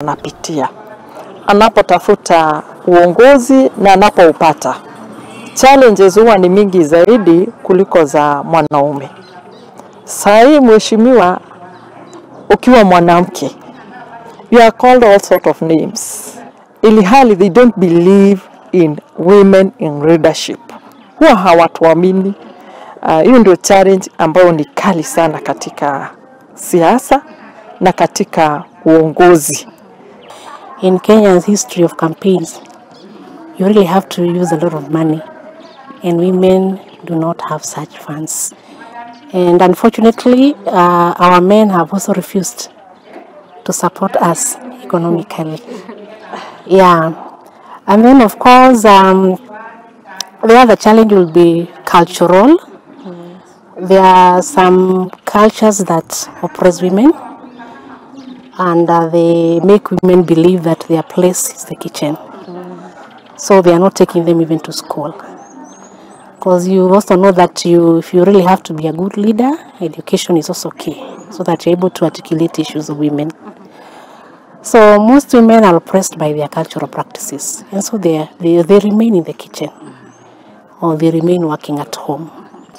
anapitia anapotafuta uongozi na anapoupata. Challenges huwa ni mingi zaidi kuliko za mwanaume. Saa hii mheshimiwa, ukiwa mwanamke, you are called all sort of names. Ilihali they don't believe in women in leadership. Huwa hawatuamini. Hiyo ndio challenge ambayo ni kali sana katika siasa na katika uongozi. In Kenya's history of campaigns, you really have to use a lot of money, and women do not have such funds. And unfortunately, our men have also refused to support us economically. Yeah. And then, of course, the other challenge will be cultural. There are some cultures that oppress women, and they make women believe that their place is the kitchen. So they are not taking them even to school. Because you also know that if you really have to be a good leader, education is also key, so that you're able to articulate issues of women. So most women are oppressed by their cultural practices, and so they remain in the kitchen, or they remain working at home.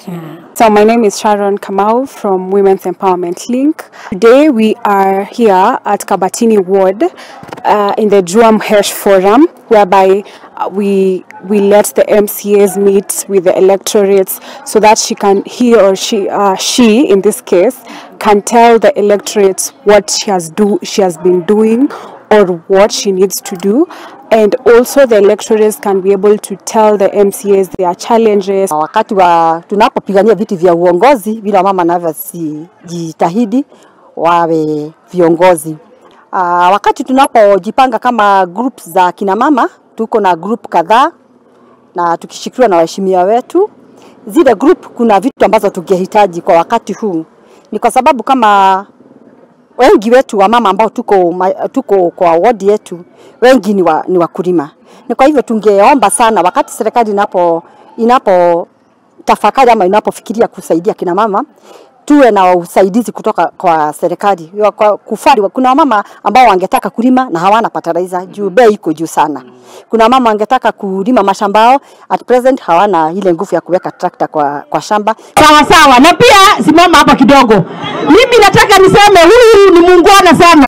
Yeah. So my name is Sharon Kamau from Women's Empowerment Link. Today we are here at Kabatini Ward in the Jua Mhesh Forum, whereby we let the MCAs meet with the electorates so that she can, he or she in this case, can tell the electorates what she has been doing or what she needs to do. And also the electorates can be able to tell the MCAs their challenges. Wakati wa tunapopigania viti vya uongozi, bila mama wanavyojitahidi wawe viongozi. Wakati tunapojipanga kama groups za kina mama, tuko na group kadhaa na tukishikiwa na waheshimiwa wetu. Zile group kuna vitu ambazo tungehitaji kwa wakati huu. Ni kwa sababu kama wengi wetu wa mama ambao tuko kwa ward yetu, wengi ni wakulima. Ni kwa hivyo tungeomba sana wakati serikali inapo tafakari ama inapofikiria kusaidia kina mama, tuwe na usaidizi kutoka kwa serikali. Kwa kufari, kuna mama ambao wangetaka kulima na hawana fertilizer juu bei iko juu sana. Kuna mama wangetaka kulima mashamba, at present hawana ile nguvu ya kuweka tractor kwa shamba. Sawa sawa, na pia simama hapa kidogo. Mimi nataka niseme huyu ni muungwana sana.